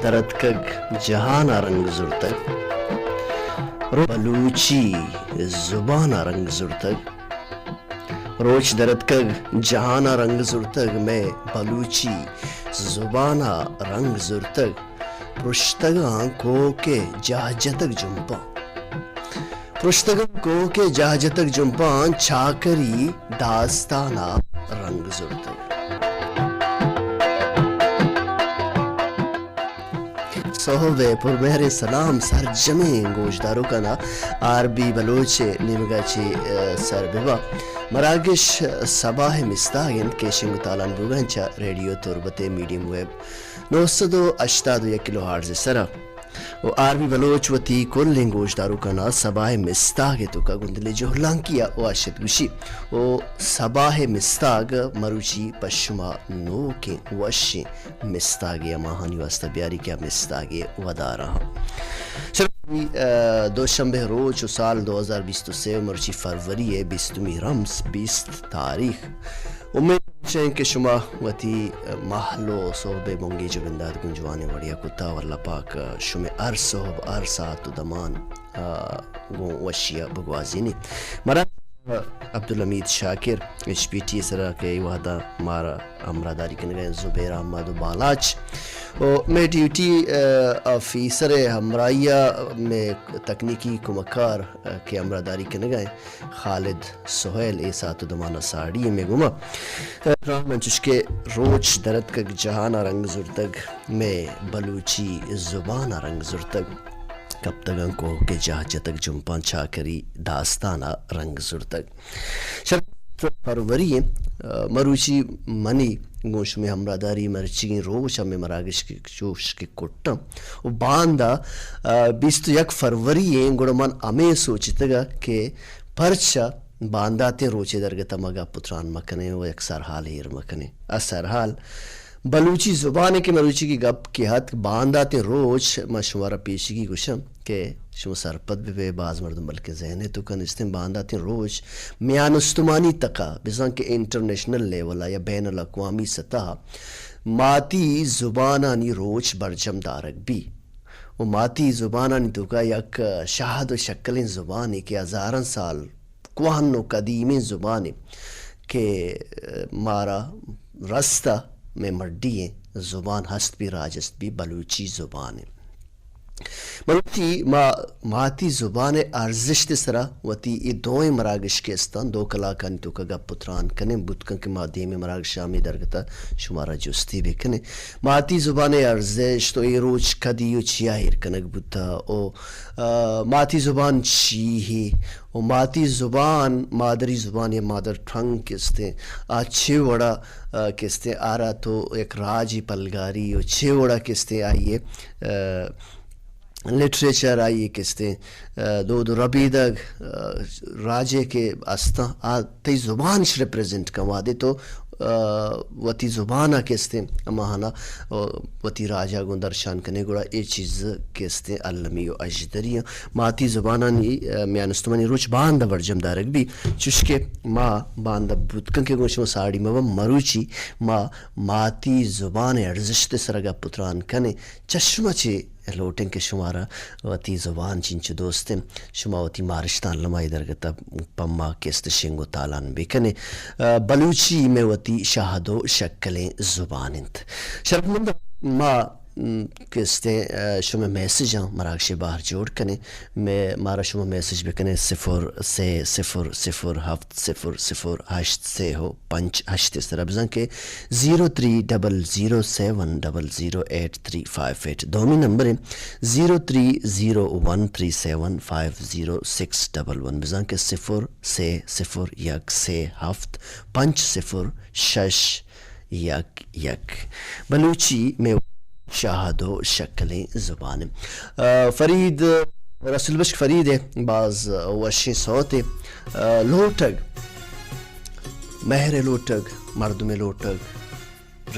درتکگ جہان ءَ رنگ زرتگ، رو بلوچی زبان ءَ رنگ زرتگ۔ روچ درتکگ جہان ءَ رنگ زرتگ، مئے بلوچی زبان ءَ رنگ زرتگ۔ پرشتگاں کوہ کہ جاہ جتگ جمپاں۔ پرشتگاں کوہ کہ جاہ جتگ جمپاں، چاکری داستان ءَ رنگ زرتگ۔ سہب ءِ پرمہریں سلام سرجمیں گوشداروکاں ءَ آر بی بلوچ ءِ نیمگ ءَ چہ، ءَ، سر بہ با۔ مراگش سباہ ءِ مستاگ اِنت کہ شنگ ءُ تالان بوگ ءَ اِنت چہ ریڈیو تربت ءِ میڈیم ویو نو سد ءُ ہشتاد ءُ یک کلو ہرٹز ءِ سر ءَ۔ ءُ آر بی بلوچ وتی کلیں گوشداروکاں ءَ سباہ ءِ مستاگ ءِ توکا گوں دل ءِ جہلانکی ءَ وش اتک گوشی۔ ءُ سباہ ءِ مستاگ مروچی پہ شما نوکیں وشیں مستاگے ہماہانی واسطہ بیاری کہ آ مستاگے ودار ءَ۔ شر-، ءَ، دوشنبے روچ ءُ سال دو ہزار بیست ءُ سے ءُ مرچی فروری ءِ بیستمی رمس، بیست تاریخ۔ امید چہ کہ شما وتی، ءَ، مہل ءُ سہب ءِ بنگیج ءُ بندات گوں جوانیں وڑے ءَ کتا ءُ اللہ پاک، ءَ، شمئے ہر سہب، ہر ساعت ءُ دمان، ءَ، گوں وشی ءَ بگوازینی۔ مراگش ءَ عبدالحمید شاکر، ایچ پی ٹی ءِ سر ءَ کہ اے وہد ءَ مارا ہمراہداری کنگ ءَ اِنت، زبیر احمد ءُ بالاچ ءُ مئے ڈیوٹی، ءَ، آفیسر ءِ ہمراہی ءَ مئے تکنیکی کمکار، ءَ، کہ ہمراہداری کنگ ءَ اِنت، خالد سہیل اے ساعت ءُ دمان ءَ ساڑی اِنت مئے گوما۔ ءَ، انچوش کہ روچ درتکگ جہان ءَ رنگ زرتگ، مئے بلوچی زبان ءَ رنگ زرتگ۔ کپتگاں کوہ کہ جاہ جتگ جمپاں، چاکری داستان ءَ رنگ زرتگ۔ شر-، فروری اِنت، ءَ، مروچی منی گوں شمئے ہمراہداری مرچیگیں روچ ہمے مراگش کہ چوش کہ کٹاں۔ ءُ باندا، ءَ، بیست ءُ یک فروری اِنت، گڑا من ہمے سوچتگ ءَ کہ پرچا بانداتیں روچے درگت ءَ ما گپ ءُ تران مکنیں ءُ یک سرحال ایر مکنیں۔ آ سرحال بلوچی زبان ءِ کہ مروچی کہ گپ کہ اتک، بانداتیں روچ ما شمارا پیشگی گوشاں کہ شما سرپد بہ بئے، باز مردم بلکیں ذہن ءِ توکا نیستیں۔ بانداتیں روچ میان استمانی تک ءَ، بزاں کہ انٹرنیشنل لیول ءَ یا بین الاقوامی سطح ءَ ماتی زبانانی روچ برجم دارگ بی ءُ ماتی زبانانی توکا یک شہد ءُ شکلیں زبانے کہ ہزاراں سال کوہن ءُ قدیمیں زبانے کہ مارا رستہ، مئے مڈی ایں زبان ہست بی، راج ہست بی، بلوچی زبان ایں۔ مروچی ما ماتی زبان ءِ ارزشت ءِ سرا وتی اے دوئیں مراگش کہ استاں، دو کلاکانی توکا گپ ءُ تران کنیں، بوت کن کہ ما دیمیں مراگش ءَ ہمے درگت ءَ شمارا جستی بہ کنیں۔ ماتی زبان ءِ ارزشت ءُ اے روچ کدی ءُ چیا ایر کنگ بوتہ ءُ، ءَ، ماتی زبان چی ہے ءُ ماتی زبان، مادری زبان یا مادر ٹنگ کہ استیں، آ چے وڑا، ءَ، کہ استیں آرا تو یک راجی پلگاری ءُ چے وڑا کہ استیں آئی ءِ، ءَ، لٹریچر، آئی ءِ کہ استیں، ءَ، دود ءُ ربیدگ، ءَ، راجے کہ استاں، آ تئی زبان اش ریپریزنٹ کن۔ وہدے تو، ءَ، وتی زبان ءَ کہ استیں ہماہانا، ءَ، وتی راج ءَ گوں درشان کنے، گڑا اے چیز کہ استیں المی ءُ اژدری ایں۔ ماتی زبانانی، ءَ، میان استمانی روچ باندا برجم دارگ بی، چوشکہ ما باندا بوت کن کہ گوں شما ساڑی مباں، مروچی ما ماتی زبان ءِ ارزشت ءِ سرا گپ ءُ تران کنیں۔ چہ شما چے لوٹیں کہ شمارا وتی زبان چنچو دوست ایں، شما وتی مارشتاں الما اے درگت ءَ پہ ما کہ است شنگ ءُ تالان بہ کنیں۔ ءَ، بلوچی مئے وتی شہد ءُ شکلیں زبان اِنت۔ شرپمند ما، م، کہ استیں، ءَ، شمئے میسجاں مراگش ءِ بہر جوڑ کنیں۔ مئے، مارا شما میسج بہ کنیں صفر سے صفر صفر ہفت صفر صفر ہشت سے ءُ پنچ ہشت ءِ سرا، بزاں کہ zero three double zero seven double zero eight three five eight دومی نمبر ایں، zero three zero one three seven five zero six double one, بزاں کہ صفر سے صفر یک سے ہفت پنچ صفر شش یک یک۔ بلوچی مئے شہد ءُ شکلیں زبان ایں۔ ءَ، فرید، رسول بخش فرید ءِ باز وشیں سوتے، ءَ، لوٹگ، مہر ءِ لوٹگ، مردم ءِ لوٹگ،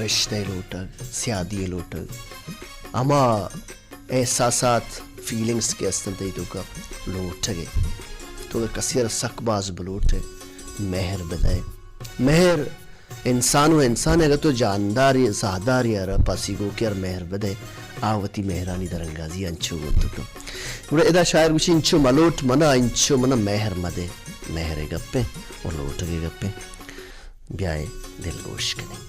رشتہ ءِ لوٹگ، سیادی ءِ لوٹگ، ہما احساسات، فیلنگز کہ استنت تئی توکا لوٹگ ئے۔ تو اگر کسے ءَ را سک باز بلوٹ ئے، مہر بدئے۔ مہر انسان و انسان اگہ تو جانداری، ساہداری ء را پاسی گوکے ء را مہر بدئے، آ وتی مہرانی درانگازی انچو گون تو کن۔ گڑا ادا شاعر گوشی، انچو ملوٹ منا، انچو منا مہر مدے۔ مہر ء گپیں و لوٹگ ء گپیں۔ بیائے دلگوش کنیں۔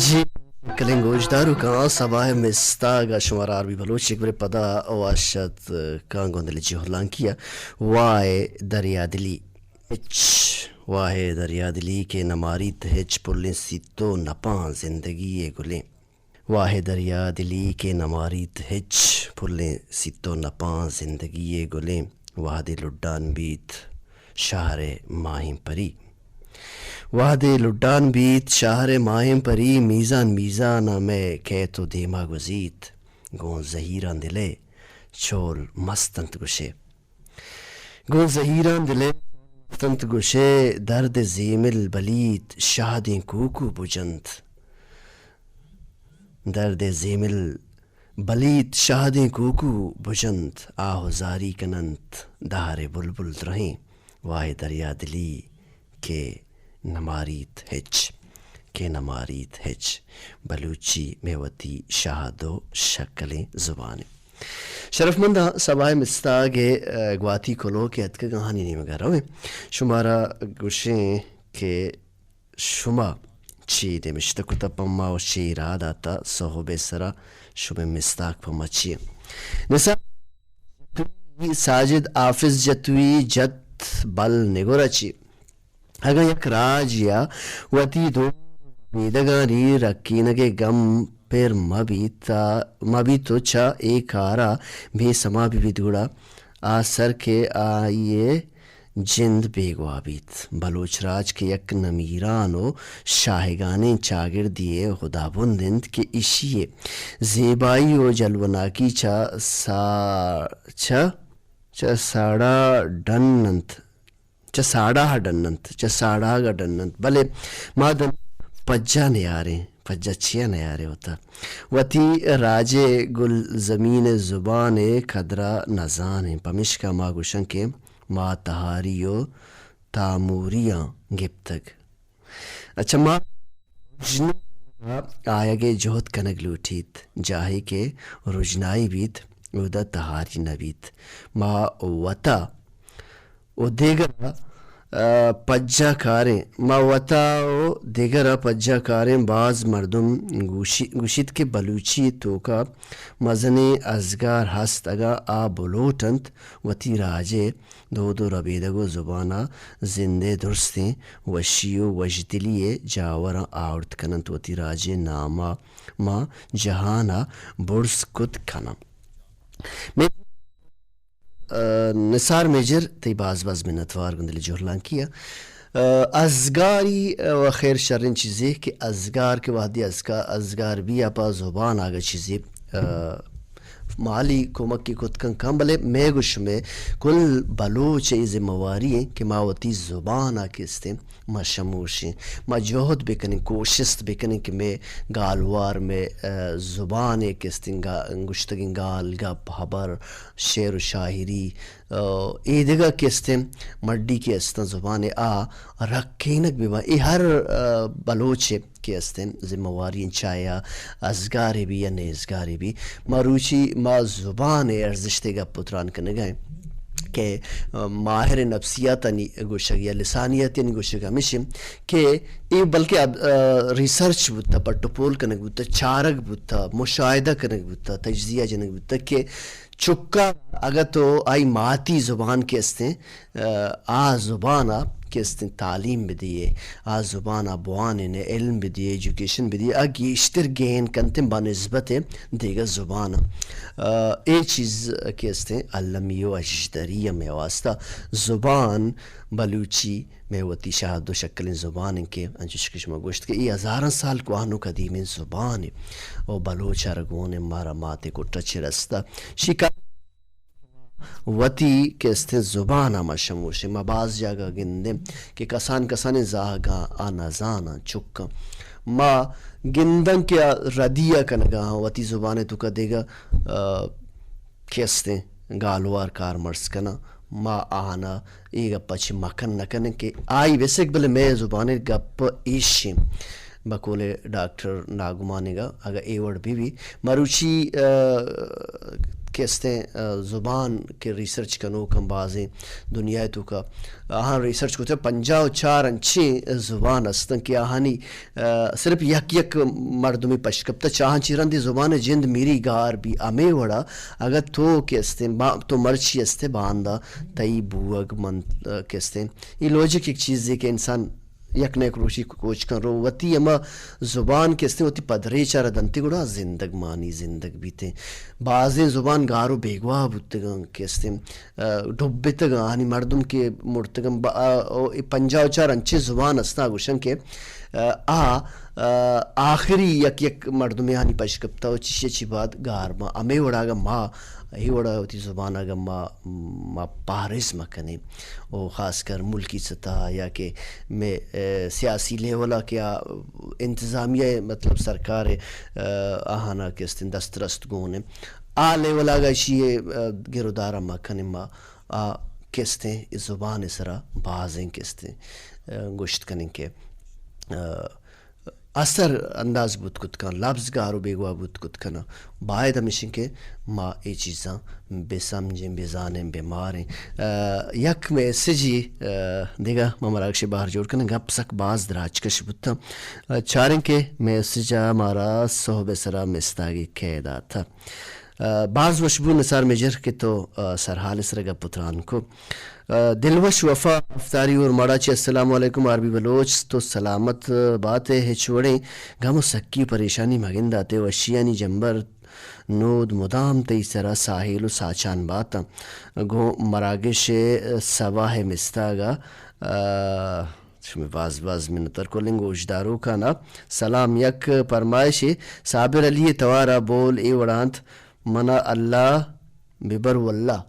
جی، کلیں گوشداروکاں، سباہ مستاگ ء شمارا آر بی بلوچ یک برے پدا وش اتک کاں گوں دل جہلانکی ء۔ واہ دریا دلی ہچ، واہ دریا دلی کہ نماریت ہچ، پلیں سیتو نپاں زندگی ء گلیں۔ واہ دریا دلی کہ نماریت ہچ، پلیں سیتو نپاں زندگی ء گلیں۔ وہدے لڈان بیت شہر ء ماہیں پری۔ وہدے لڈان بیت شہر ء ماہیں پری، میزان میزان ء مئے کیت و دیما گوزیت۔ گوں زہیراں دل ء چول مست انت گوشے۔ گوں زہیراں دل ء مست انت گوشے، درد زیمل بلیت شہدیں کوکو بجنت۔ درد زیمل بلیت شہدیں کوکو بجنت، آہ و زاری کننت دہر بلبل درہیں۔ واہ دریا دلی کہ نماریت ہچ، کہ نماریت ہچ۔ بلوچی مئے وتی شہد و شکلیں زبانے۔ شرفمنداں، سباہ مستاگ ء، ء، گواتی کلوہ کہ اتکگ آہانی نیمگ ء رویں۔ شمارا گوشیں کہ شما چے نبشتہ کتہ پہ ما و چے راہ داتہ، سہب ء سرا شمئے مستاگ پہ ما چی انت؟ نثار ساجد حافظ جتوئی جت بل نگورا چی؟ اگاں یک راجے ء وتی دو بیدگانی رکینگ ء گم پر مہ بیت، مہ بیت و چہ اے کار ء بے سما بہ بیت، گڑا آ سر کہ آئی ء جند بیگواہ بیت۔ بلوچ راج کہ یک نمیران و شاہگانیں چاگردے ء ہدابند انت کہ ایشی ء زیبائی و جلوناکی چہ سا-، چہ، چہ ساڑا ڈن انت، چہ ساڑاہ ڈن انت، چہ ساڑاہگا ڈن انت، بلے ما دن پجا نیاریں، پجا چیا نیاریں وتا؟ وتی راجے گلزمین زبان ء قدرا نزانیں، پمیشکا ما گوشن کہ ما تہاری و تاموریاں گپتگ۔ اچھا، ما رژن آیگ ء جہد کنگ لوٹیت، جاہے کہ رژنائی بیت، اودا تہاری نہ بیت۔ ما وتا و دگرا، آ، پجا کاریں، ما وتا و دگرا پجا کاریں۔ باز مردم گوشی-، گوشیت کہ بلوچی توکا مزنیں ازگار ہست، اگاں آ بلوٹ انت وتی راجے دود و ربیدگ و زبان ء زند ء درستیں وشی و وشدلی ء جاوراں آورت کن انت، وتی راج ء نام ء ماں جہان ء برز کت کن انت۔ مے-، ء، نثار میجر، تئی باز باز منتوار گوں دل جہلانکی ء۔ ء، ازگاری، ء، و خیر شریں چیزے کہ ازگار کہ وہدی ازگا-، ازگار بی ء پہ زبان آگہ چیزے، ء، مالی کمکی کت کن کن، بلے مئے گوں شمئے کل بلوچ ء اے ذمہ واری ایں کہ ما وتی زبان ء کہ استیں ما شموشیں، ما جہد بکنیں، کوشست بکنیں کہ مئے گالوار، مئے، ء، زبان ء کہ استیں گا-، گوشتگیں گال، گپ، ہبر، شعر و شاعری، ء، اے دگہ کہ استیں مڈی کہ استاں زبان ء آ رکینگ بہ باں۔ اے ہر، ء، بلوچ ء کہ استیں ذمہ واری انت، چاہے آ ازگارے بی یا نیزگارے بی۔ مروچی ما زبان ء ارزشت ء گپ و تران کنگ ء ایں کہ، ء، ماہر نفسیاتانی گوشگ یا لسانیاتانی گوشگ ہمیش انت کہ اے بلکہ اب-، ء، ریسرچ بوتہ، پٹ و پول کنگ بوتہ، چارگ بوتہ، مشاہدہ کنگ بوتہ، تجزیہ جنگ بوتہ کہ چکا اگہ تو آئی ماتی زبان کہ استیں، ء، آ زبان ء کہ استیں تعلیم بدیے، آ زبان ء بوانین ء علم بدیے، ایجوکیشن بدیے، آ گیشتر گین کنتیں بہ نسبت دیگہ زبان ء۔ ء، اے چیز کہ استیں المی و اژدری ء مئے واسطہ زبان بلوچی مئے وتی شاہد و شکلیں زبان انت کہ انچوش کہ شما گوشت کہ اے ہزاراں سال کوہن و قدیمیں زبانے و بلوچ ارگون مارا ماتے کٹا چہ رستہ۔ شکا وتی کہ استیں زبان ء ما شموشیں، ما باز جاگہ گندیں کہ کسان کسانیں زاہگاں آ نزاناں چکاں۔ ما گنداں کہ آ ردی ء کنگا آں وتی زبان ء توکا دگہ، ء، کہ استیں، گالوار کارمرز کناں، ما آہانا اے گپا چہ مکن نہ کنیں کہ آئی بسک، بلے مئے زبان ءِ گپ ایش ایں۔ بقول ڈاکٹر ناگمان ءَ اگاں اے وڑ بہ بی، مروچی، آ، کہ استیں، آ، زبان کہ ریسرچ کنوک ہم بازیں دنیا ءِ توکا آہاں ریسرچ کتہ، پنجاہ و چار انچیں زبان استن کہ آہانی، آ، صرف یک یک مردمے پشکپتہ، چاہاں چہ رندی زبان ءِ جند میری گار بی۔ ہمے وڑا اگاں تو کہ استیں، با-، تو مرچی استے باندا تئی بوگ من، آ، کہ استیں۔ اے لوجک یک چیزے کہ انسان یک نہ یک روچی کوچ کن رو، وتی ہما زبان کہ استیں، وتی پدریچ ءَ را دنتی گڑا زندگ مانی، زندگ بیتیں۔ بازیں زبان گار و بیگواہ بوتگاں کہ استیں، آ، ڈبتگاں، آنی مردم کہ مرتگاں، با-، آ، او اے پنجاہ و چار انچیں زبان استاں گوشن کہ، آ، آ، آ، آخری یک یک مردمے آنی پشکپتہ و چیشی چی بعد گار ما ہمے وڑا اگاں ما اے وڑا وتی زبان اگاں ما، ما پہرز مکنیں و خاص کر ملکی سطح یا کہ مئے، اے، سیاسی لیول ءَ کہ آ انتظامیہ، مطلب سرکار ءِ، آ، آہانا کہ استیں دسترست گون ایں، آ لیول ءَ اگاں اشی ءِ، آ، گرودار ءَ مکنیں ما، آ کہ استیں اے زبان ءِ سرا بازیں کہ استیں، آ، گوشت کنیں کہ، آ، اثر انداز بوت کت کن، لبز گار و بیگواہ بوت کت کن۔ باید ہمیش ایں کہ ما اے چیزاں بہ سمجھیں، بہ زانیں، بہ ماریں۔ آ، یک میسجی، آ، دگہ ما مراگش ءِ بہر جوڑ کنیں، گپ سک باز دراجکش بوتاں۔ آ، چاریں کہ میسج ءَ مارا سہب ءِ سرا مستاگی کئے داتہ۔ آ، باز وش بو نثار میجر کہ تو، آ، سرحال ءِ سرا گپ و تران کو۔ آ، دلوش وفا افتاری اور مڑا چہ السلام علیکم آر بی بلوچ، تو سلامت بات ئے، ہچ وڑیں غم و سکی و پریشانی مگندات ئے، وشیانی جمبر نود مدام تئی سرا ساحل و ساچان باتاں۔ گوں مراگش ءِ سباہ ءِ مستاگا، آ، شمئے باز باز منتر کلیں گوشداروکانا سلام۔ یک پرمائشے صابر علی ءِ توارا بول اے وڑانت، منا اللہ ببر واللہ،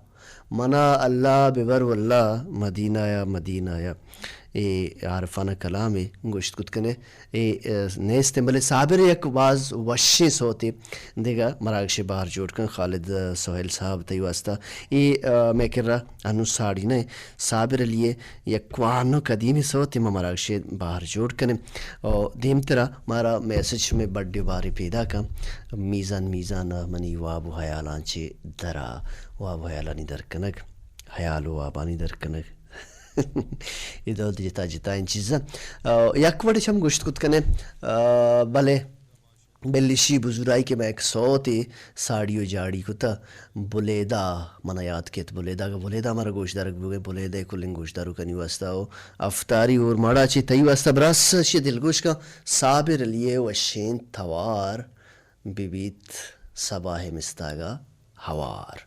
منا اللہ ببر واللہ، مدینہ یا مدینہ یا۔ اے عارفانہ کلامے گوشت کت کنے۔ اے، اے، نیست انت، بلے صابر یک باز وشیں سوتے دگہ مراگشے بہر جوڑ کن۔ خالد سہیل صاحب تئی واسطہ اے، آ، مئے کرا انوں ساڑی نہ۔ صابر علی ءِ یک کوہن و قدیمی سوتے ما مراگشے بہر جوڑ کنیں۔ او دیمترا مارا میسج شمئے بڈے بارے پیداک انت۔ میزان میزان ءَ منی واب و حیالاں چہ درا، واب و حیالانی در کنگ، حیال و وابانی در کنگ۔ اے دول جتا جتائیں چیزاں۔ آ، یک وڑے چم گوشت کت کنے، آ، بلے بلشی بزرائی کہ مئے یک سوتے ساڑی و جاڑی کتہ، بلیدہ منا یات کیت، بلیدہ، اگہ بلیدہ مارا گوشدارگ بوگئے، بلیدہ کلیں گوشداروکانی واسطہ و افتاری اور ماڑا چہ تئی واسطہ براس شی دلگوش کن، صابر علی ءِ وشیں توار ببیت سباہ ءِ مستاگا ہوار۔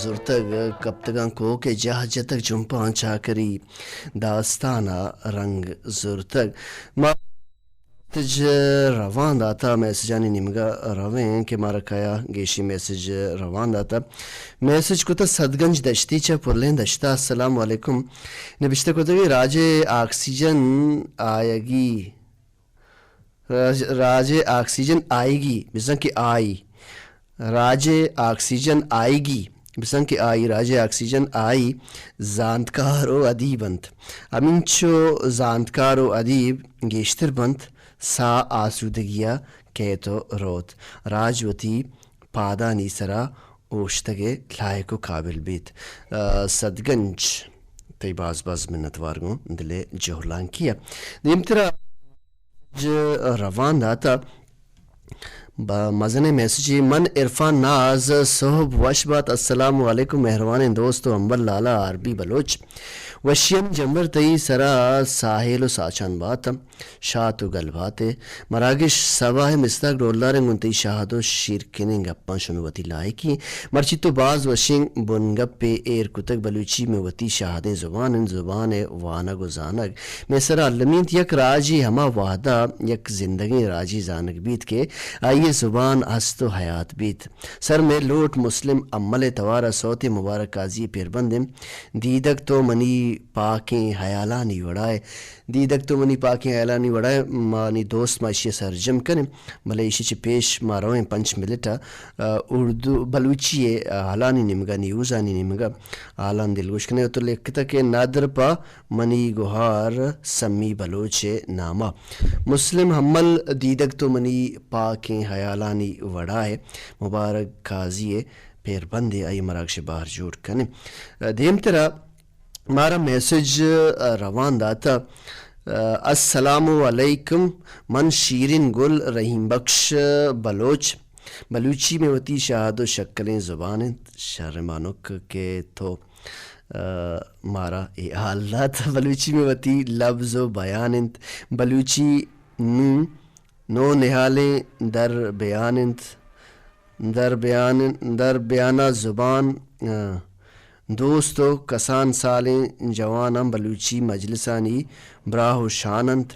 زرتگ کپتگاں کوک ءِ جاہ جتگ چمپاں چاکری داستان ءَ رنگ زرتگ۔ ما میسج روان داتہ، میسجانی نیمگا رویں کہ مارا کیا گیشی میسج روان داتہ۔ میسج کتہ سدگنج دشتی چہ پلیں دشتا، السلام علیکم۔ نبشتہ کتگی راج آکسیجن آیگی، راج، راج آکسیجن آیگی، بزاں کہ آئی۔ راج آکسیجن آیگی، بزاں کہ آئی، راج آکسیجن آئی زانتکار و ادیب انت۔ ہمینچو زانتکار و ادیب گیشتر بنت، ساہ آسودگیا کیت و روت۔ راج وتی پادانی سرا اوشتگ ءِ لائق و قابل بیت۔ آ، سدگنج، تئی باز باز منتوار گوں دل ءِ جہلانکی ءَ۔ دیمترا ج-، روان داتہ۔ با مزنیں میسجے، من عرفان ناز، سہب وش بات، السلام علیکم مہروانیں دوست و ہمبل لالا آر بی بلوچ، وشیانی جمبر تئی سرا ساحل و ساچان بات، شات و گل بات ئے۔ مراگش سباہ ءِ مستاگ ڈولداریں گوں تئی شہد و شیرکنیں گپاں شمے وتی لائکی۔ مرچی تو باز وشیں بنگپے ایر کتگ، بلوچی مئے وتی شہدیں زبان انت، زبان ءِ وانگ و زانگ مئے سرا المی انت۔ یک راجے ہما وہدا یک زندگیں راجے زانگ بیت کہ آئی اے زبان ہست و حیات بیت۔ سر مئے لوٹ مسلم امل ءِ توار ءَ سوت مبارک قاضی ءِ پربند اِنت۔ دیدگ تو منی پاکیں ہیالانی وڑا ئے۔ دیدگ تو منی پاکیں ہیالانی وڑا ئے۔ مانی دوست ما ایشی ءَ سرجم کنیں، بلے ایشی چہ پیش ما رویں پنچ منٹ ءَ، آ، اردو بلوچی ءِ، آ، ہالانی نیمگ ءَ، نیوزانی نیمگ ءَ ہالاں دلگوش کنیں۔ تو لکھتگ کہ ندر پہ منی گہار سمی بلوچ ءِ نام ءَ۔ مسلم ہمل دیدگ تو منی پاکیں ہیالانی وڑا ئے۔ مبارک قاضی ءِ پربندے، آئی ءِ مراگش ءَ بہر جوڑ کنیں۔ دیمترا مارا میسج روان داتہ۔ السلام علیکم، من شیرین گل رحیم بخش بلوچ۔ بلوچی مئے وتی شاد و شکلیں زبان اِنت۔ شرمانک کہ تو آ، مارا اے حال دات۔ بلوچی مئے وتی لبز و بیان اِنت۔ بلوچی نوں نوں نہالیں در بیان اِنت۔ در بیان، در بیان ءَ زبان، آ، دوست و کسان سالیں جواناں بلوچی مجلسانی براہ و شان اَنت۔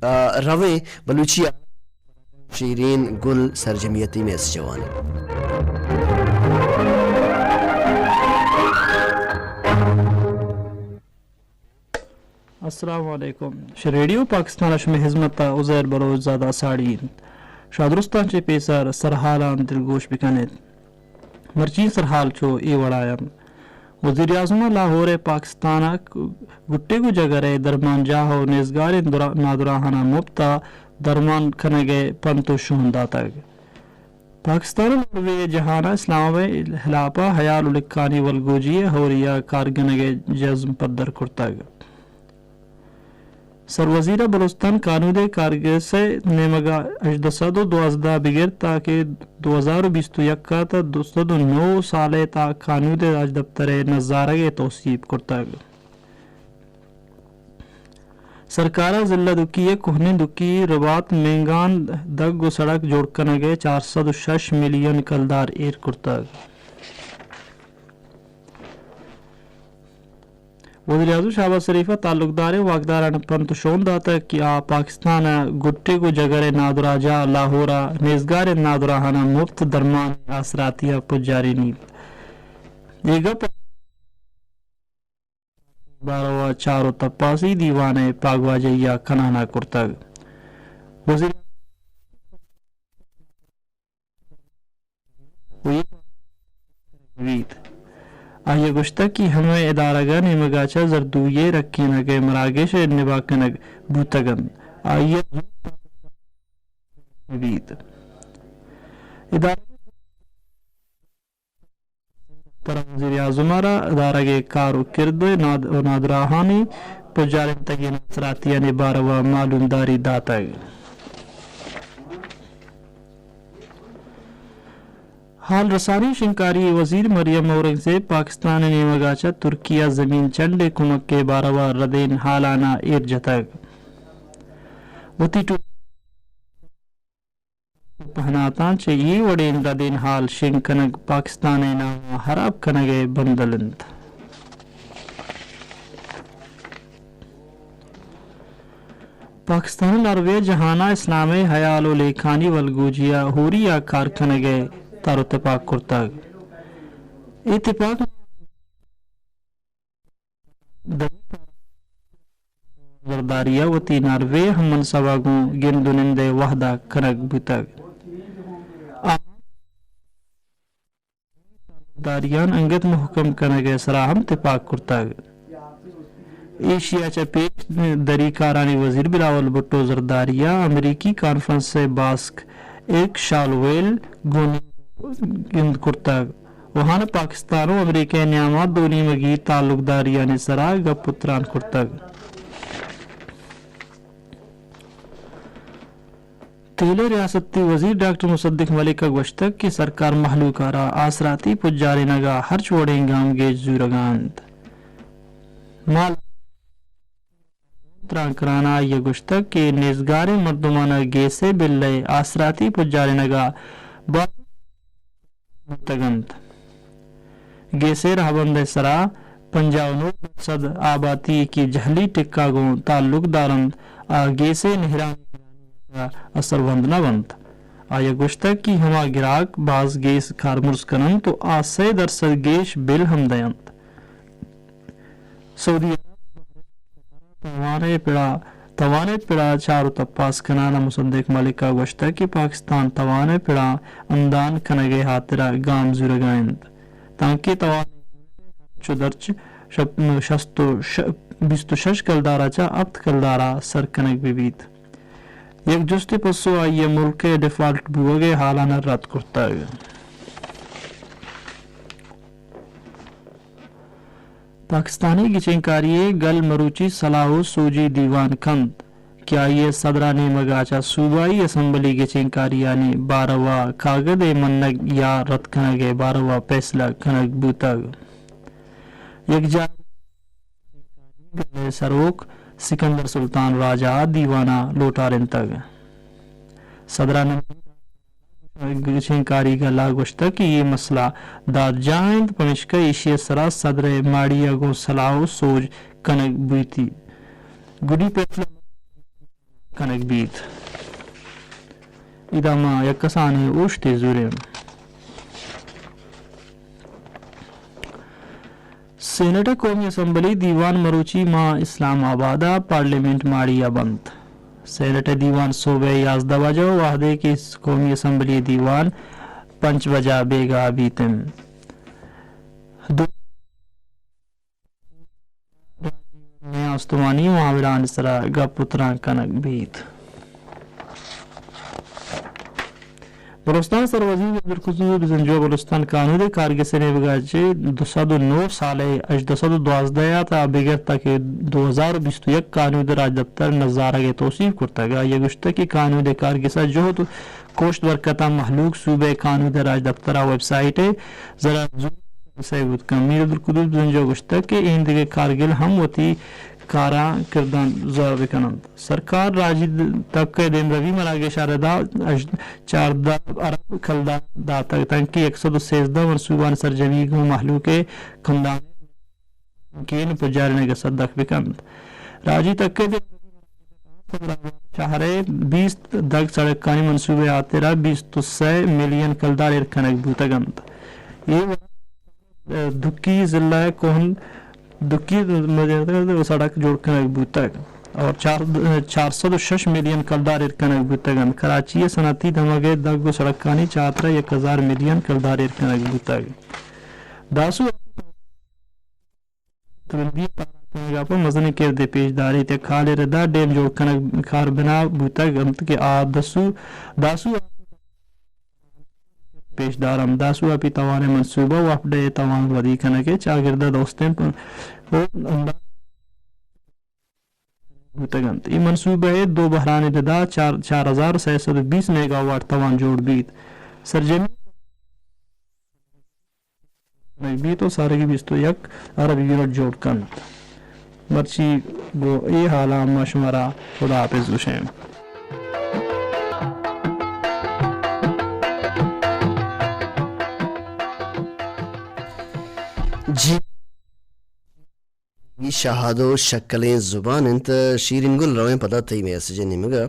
آ، رویں بلوچی ءِ شیرین گل سرجمی ءِ تئی میسج ءَ وانیں۔ السلام علیکم۔ ش-، ریڈیو پاکستان ءَ شمئے ہزمت ءَ عزیر بلوچ زادہ ساڑی اِنت۔ شادرستاں چہ پیسر سرحالاں دلگوش بکن ات۔ مرچی سرحال چو اے وڑا اَنت۔ وزیراعظم ءَ لاہور ءِ پاکستان ءِ گٹیگ و جگر ءِ درمانجاہ و نیزگاریں درا-، نادراہاناں مپت ءَ درمان کنگ ءِ پنت و شون داتگ۔ پاکستان ءَ ناروے ءِ جہان ءَ اسلام ءِ ہلاپ ءَ ہیال و لکھانی ولگوجی ءِ ہوری ءَ کار کنگ ءِ جزم پدر کرتگ۔ سروزیر ءَ بلوچستان کانود ءِ کارگس ءِ نیمگ ءَ ہژدہ سد و دوازدہ بگر تاکہ دو ہزار و بیست و یک ءَ تا دو سد و نو سال ءِ تا کانود ءِ راجدپتر ءِ نزارگ ءِ توسیپ کرتگ۔ سرکار ءَ ضلع دکی ءِ کوہنیں دکی ربات مینگان دگ و سڑک جوڑ کنگ ءِ چار سد و شش ملین کلدار ایر کرتگ۔ وزیراعظم شہباز شریف ءَ تعلقداریں واکداراں پنت و شون داتگ کہ آ پاکستان ءِ گٹیگ و جگر ءِ نادراہجاہ لاہور ءَ نیزگاریں نادراہاناں مپت درمان ءِ آسراتی ءَ پجارینیت۔ اے گپ ءَ بارو ءَ چار و تپاسی دیوان ءِ پاگواجہی ءَ کنان ءَ کرتگ۔ وزیر بیت۔ آئی ءَ گوشتگ کہ ہمے ادارگ ءِ نیمگ ءَ چہ زردوئی ءِ رکینگ ءِ مراگش ءِ نباہ کنگ بوتگ اَنت۔ آئی ءَ بیت۔ ادارگ ترا وزیر اعظم ءَ را ادارگ ءِ کار و کرد ءُ ناد-، و نادراہانی پجارینتگیں آسراتیانی بارو ءَ معلومداری داتگ۔ حال رسانی شنگکاری وزیر مریم اورنگزیب پاکستان ءِ نیمگ ءَ چہ ترکی ءَ زمین چنڈ ءِ کمک ءِ بارو ءَ ردین حالان ءَ ایر جتگ۔ وتی ٹو-، پہناتاں چہ اے وڑیں ردین حال شنگ کنگ پاکستان ءِ نام ءَ ہراب کنگ ءِ بندل اِنت۔ پاکستان ءُ ناروے ءَ جہان ءَ اسلام ءِ ہیال ءُ لیکہانی ولگوجی ءَ ہوری ءَ کار کنگ ءِ تر ءُ تپاک کرتگ۔ اے تپاک زرداری ءَ وتی ناروے ہم منصب ءَ گوں گند ءُ نند ءِ وہد ءَ کنگ بوتگ۔ آ داریان انگت مہکم کنگ ءِ سرا ہم تپاک کرتگ۔ ایشی ءَ چہ پیش دری کارانی وزیر بلاول بھٹو زرداری ءَ امریکی کانفرنس ءِ باسک ایک شالویل گوں گند کرتگ ءُ آہان ءَ پاکستان ءُ امریکہ ءِ نیام ءَ دو نیمگی تعلقداریانی سرا گپ ءُ تران کرتگ۔ تیل ءِ ریاستی وزیر ڈاکٹر مصدق ملک ءَ گوشتگ کہ سرکار مہلوک ءَ را آسراتی پجارینگ ءَ ہرچ وڑیں گامگیج زورگ ءَ اِنت۔ مال تران کنان ءَ آئی ءَ گوشتگ کہ نیزگاریں مردمان ءَ گیس ءِ بل ءِ آسراتی پجارینگ ءَ باز بوتگ اَنت۔ گیس ءِ رہبند ءِ سرا پنجاہ ءُ نو درسد آباتی کہ جہلی ٹک ءَ گوں تعلق دار اَنت، آ گیس ءِ نگرانی ءَ اثر وند نہ بنت۔ آئی ءَ گوشتگ کہ ہما گراک باز گیس کارمرز کن انت ءُ آ سئے درسد گیش بل ہم دئینت۔ سعودی عرب توان ءِ پڑا، توان ءِ پڑا چار ءُ تپاس کنان ءَ مصدق ملک ءَ گوشتگ کہ پاکستان توان ءِ پڑا اندان کنگ ءِ ہاترا گام زورگ ءَ انت تانکہ توان ءِ چو درچ شپ-، شست ءُ ش-، بیست ءُ شش کلدار ءَ چہ ہپت کلدار ءَ سر کنگ بہ بیت۔ یک جستے پسو آئی ءَ ملک ءِ ڈیفالٹ بوگ ءِ حالان ءَ رد کرتگ۔ پاکستانی گچینکاری ءِ گل مروچی سلاہ ءُ سوجی دیوان کنت کہ آئی ءِ صدر ءِ نیمگ ءَ چہ صوبائی اسمبلی گچینکاریانی بارو ءَ کاگد ءِ منگ یا رد کنگ ءِ بارو ءَ پیسلہ کنگ بوتگ۔ یک جاہ گل ءِ سروک سکندر سلطان راجہ ءَ دیوان ءَ لوٹارینتگ۔ صدر ءِ گچینکاری گل ءَ گوشتگ کہ اے مسئلہ دادجاہ انت، پمیشکا ایشی ءِ سرا صدر ءِ ماڑی ءَ گوں سلاہ ءُ سوج کنگ بوتی، گڈی پیسلہ کنگ بیت۔ ادا ما یک کسانیں اوشتے زوریں۔ سینیٹ ءِ قومی اسمبلی دیوان مروچی ماں اسلام آباد ءِ پارلیمنٹ ماڑی ءَ بنت۔ سینیٹ ءِ دیوان صبح ءِ یازدہ بجہ ءَ، وہدے کہ قومی اسمبلی ءِ دیوان پنچ بجہ ءَ بیگاہ بیت انت۔ دو استمانی معاملہانی سرا گپ ءُ تران کنگ بیت۔ بلوچستان ءِ سروزیر عبدالقدوس بزنجو ءَ بلوچستان کانود ءِ کارگس ءِ نیمگ ءَ چہ دو سد ءُ نو سال ءِ ہژدہ سد ءُ دوازدہ ءَ تا بگر تاکہ دو ہزار ءُ بیست ءُ یک کانود ءِ راجدپتر ءِ نزارگ ءِ توسیپ کرتگ۔ آئی ءَ گوشتگ کہ کانود ءِ کارگس ءَ جہد ءُ کوشت برکت ءَ مہلوک صوبہ ءِ کانود ءِ راجدپتر ءِ ویب سائٹ ءِ ذرا زور سئے بوت کنت۔ میر عبدالقدوس بزنجو ءَ گوشتگ کہ ایندگہ کارگس ہم وتی کاراں کردان زور بکن انت۔ سرکار راجی تک ءِ دیمروی مراگش ءَ ردا اژ-، چاردہ ارب کلدار داتگ، تنکہ یک سد ءُ سیزدہ منصوبانی سرجمی گوں مہلوک ءِ کندان کین پجارینگ ءِ سدک بکنت۔ راجی تک ءِ دیمروی شہر ءِ بیست دگ سڑکانی منصوبہ ءِ ہاترا بیست ءُ سئے ملین کلدار ایر کنگ بوتگ انت۔ اے وڑ دکی ضلع ءِ کوہن دکی سڑک جوڑ کنگ بوتگ اور چار، چار سد ءُ شش ملین کلدار ایر کنگ بوتگ انت۔ کراچی ءِ صنعتی دمگ ءِ دگ ءُ سڑکانی چاترا یک ہزار ملین کلدار ایر کنگ بوتگ۔ داسو ترندی ءِ پاراں کنگ ءَ پہ مزنیں کردے پیش داریت۔ یک ہالے ردا ڈیم جوڑ کنگ کار بنا بوتگ انت کہ آ دسو، داسو پیش دارم۔ داسو آپی توان ءِ منصوبہ ءُ وپڈ ءِ توان ودی کنگ ءِ چاگرد ءَ دوستیں پ-، ءُ انداز بوتگ انت۔ اے منصوبہ ءِ دو بہرانی ردا چار، چار ہزار سئے سد ءُ بیست میگاواٹ توان جوڑ بیت۔ سرجمی کنگ بیت ءُ سارگی بیست ءُ یک ارب یونٹ جوڑ کنت۔ مرچی گوں اے حالاں ما شمارا خدا حافظ گوشیں۔ جی۔ اے شہادو شکلیں زبان انت۔ شیرین گل، رویں پدا تئی میسج ءِ نیمگ ءَ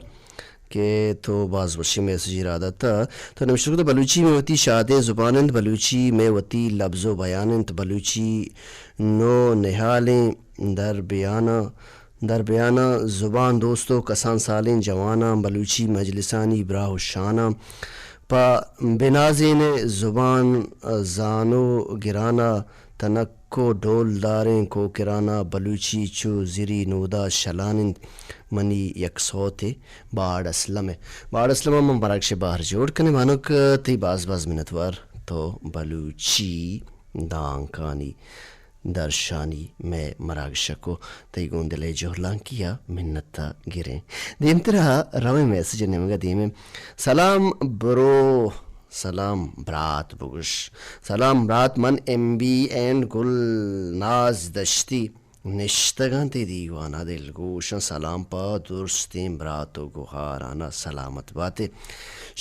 کہ تو باز وشیں میسجے را داتہ۔ تو نوشتہ کتہ، بلوچی مئے وتی شادیں زبان انت، بلوچی مئے وتی لبز ءُ بیان انت، بلوچی نو نہالیں دربیاناں، دربیاناں زبان دوست ءُ کسان سالیں جواناں، بلوچی مجلسانی براہ ءُ شاناں پہ بنازین ءِ زبان زانو گرانا تنک کو ڈولداریں کوکرانا بلوچی چو زری نودا شلان انت۔ منی یک سوتے باڑ اسلم ءِ۔ باڑ اسلم ءَ من مراگش ءِ بہر جوڑ کنیں۔ بانک تئی باز باز منتوار، تو بلوچی دانکانی درشانی مئے مراگش ءَ کو۔ تئی گوں دل ءِ جہلانکی ءَ منت ءَ گریں۔ دیمترا رویں میسج ءِ نیمگ ءَ دیمیں۔ سلام برو۔ سلام برات بگوش۔ سلام برات، من ایم بی اینڈ گل ناز دشتی نشتگاں تئی دیوان ءَ دلگوشاں۔ سلام پہ درستیں برات ءُ گہاراں ءَ، سلامت باتے۔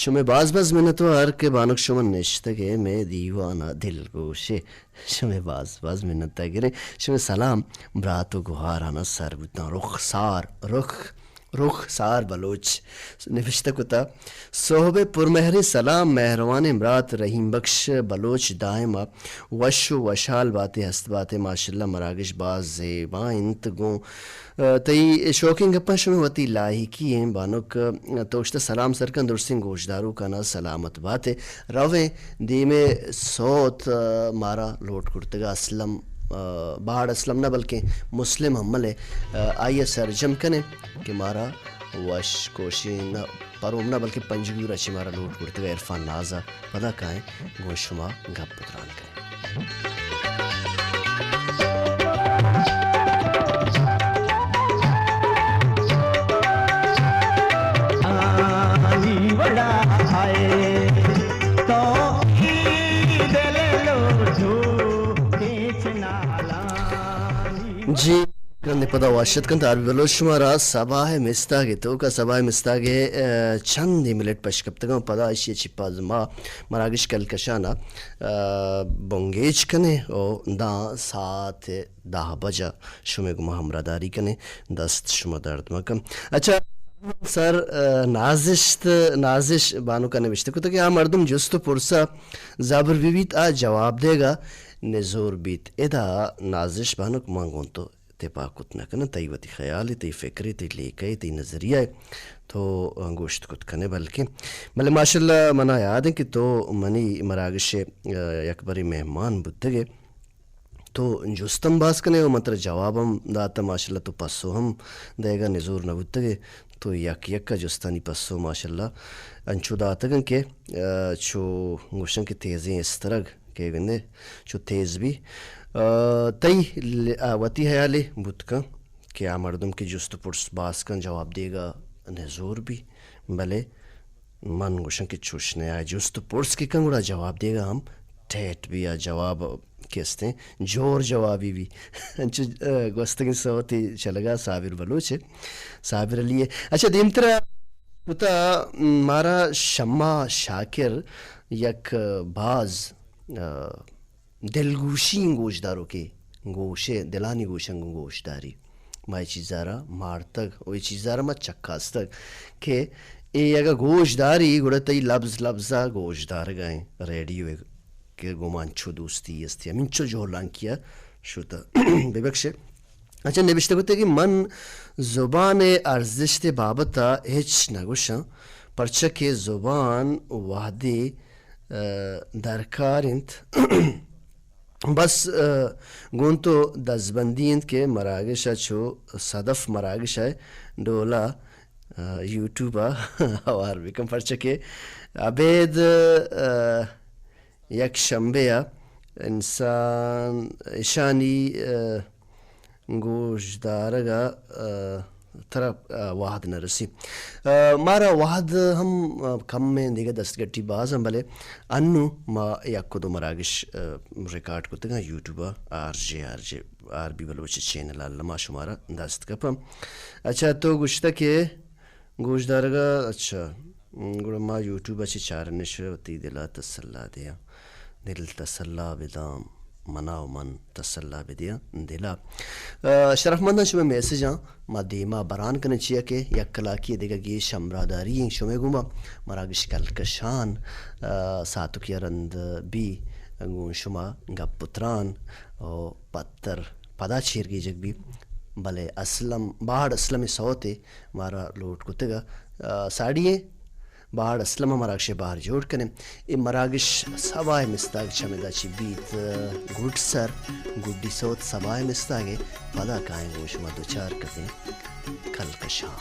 شمئے باز باز منتوار کہ بانک شما نشتگ ئے مئے دیوان ءَ دلگوش ئے۔ شمئے باز باز منت ءَ گریں۔ شمئے سلام برات ءُ گہاراں ءَ سر بوتاں۔ رخسار، رخ رخسار بلوچ نبشتہ کتا، سہب ءِ پرمہریں سلام، مہروانیں برات رحیم بخش بلوچ، دائم ءَ وش و وشحال باتے، ہست باتے، ماشاءاللہ مراگش باز زیبا انت۔ گوں، آ، تئی شوقیں گپاں شمئے وتی لاہیکی ایں بانک، آ، تو گوشتہ سلام سرکن درستیں گوشداروکانا سلامت باتے۔ رویں دیمے سوت، آ، مارا لوٹ کرتگا اسلم، آ، باہڑ اسلم نہ بلکیں مسلم ہمل ءِ، آ، آئی ءَ سرجم کنیں کہ مارا وش کوشیں نہ پروم نہ بلکیں پنجگور ءَ چہ مارا لوٹ کرتگا عرفان ناز ءَ۔ پدا کائیں گوں شما گپ و تران کنیں۔ آنی وڑا آئے تو ای دل لوٹو کیچ نالانی۔ جی، گندے پدا واشت کنت آر بی بلوچ شمارا۔ سباہ ءِ مستاگ ءِ توکا، سباہ ءِ مستاگ ءِ، آ، چندے ملٹ پش کپتگاں، پدا ایشی ءَ چہ پد ما مراگش کلکشان ءَ، آ، بنگیج کنیں و داں ساعت دہ بجہ شمئے گوما ہمراہداری کنیں۔ دست شما درد مکن۔ اچھا سر، آ، نازشت، نازش بانک ءَ نبشتہ کتگ کہ آ مردم جست و پرس ءَ زبر بہ بیت، آ جواب دیگ ءَ نزور بیت۔ ادا نازش بانک من گوں تو تپاک کت نہ کناں، تئی وتی خیالے، تئی فکرے، تئی لیکہے، تئی نظریہ ءَ تو گوشت کت کنے بلکیں۔ بلے ماشاءاللہ منا یاد انت کہ تو منی مراگش ءِ، آ، یکبرے مہمان بوتگ ئے۔ تو جست ہم باز کنے و من ترا جواب ہم داتہ، ماشاءاللہ تو پسو ہم دئیگا نزور نہ بوتگ ئے۔ تو یک یک ءَ جستانی پسو ماشاءاللہ انچو داتگ انت کہ، آ، چو گوشن کہ تیزیں استرگ کہ گندے چو تیز بی۔ آ، تئی ل-، آ، وتی حیالے بوت کن کہ آ مردم کہ جست و پرس باز کن جواب دیگا نزور بی، بلے من گوشن کہ چوش نہ، آ جست و پرس کہ کن گڑا جواب دیگا ہم ٹیٹ بی، آ جواب کہ استیں جور جوابی بی۔ انچو، آ، گوستگیں سوتے چلگا صابر بلوچ ءِ، صابر علی ءِ۔ اچھا دیمترا کتا مارا شما شاکر یک باز، آ، دلگوشیں گوشداروکے، گوشے، دلانی گوشاں گوں گوشداری۔ ما اے چیزا را مارتگ و اے چیزا را ما چکاستگ کہ اے اگہ گوشداری گڑا تئی لبز لبزا گوشدارگا ایں ریڈیو ءِ کہ گوں ما انچو دوستی استی، ہمینچو جہلانکی ءَ شتہ۔ ببخشے۔ اچھا، نبشتہ کتگ کہ من زبان ءِ ارزشت ءِ بابت ءَ ہچ نہ گوشاں، پرچا کہ زبان وہدے، آ، درکار انت، بس، آ، گوں تو دزبندی انت کہ مراگش ءَ چو صدف مراگش ءِ ڈولا، آ، یوٹیوب ءَ ہوار بکن، پرچا کہ ابید، آ، یک شمبے ءَ انسان اشانی، آ، گوشدارگ ءَ، آ، ترا، آ، وہد نہ رسی۔ آ، مارا وہد ہم، آ، کم ایں، دگہ دستگٹی باز ایں، بلے انوں ما یک و دو مراگش، آ، ریکارڈ کتگاں یوٹیوب ءَ، R J, R J, R B Baloch channel ءَ، الما شمارا دست کپاں۔ اچھا، تو گوشتہ کہ گوشدارگ ءَ، اچھا، گڑا ما یوٹیوب ءَ چہ چارنش، وتی دل ءَ تسلا دیاں، دل تسلا بداں، منا و من تسلا بدیاں دل ءَ۔ آ، شرفمنداں، شمئے میسجاں ما دیما بران کنیں، چیا کہ یک کلاکی دگہ گیش ہمراہداری ایں شمئے گوما۔ مراگش کلکشان، آ، ساتکی ءَ رند بی گوں شما گپ و تران و پتر پدا چیرگیجگ بی، بلے اسلم، باہڑ اسلم ءِ سوتے مارا لوٹ کتگ ءَ، آ، ساڑی ایں، باہڑ اسلم ءَ مراگش ءِ بہر جوڑ کنیں۔ اے مراگش سباہ ءِ مستاگ چمدا چی بیت، گڈ سر، گڈی سوت سباہ ءِ مستاگ ءَ، پدا کائیں گوں شما دوچار کپیں کلکشان۔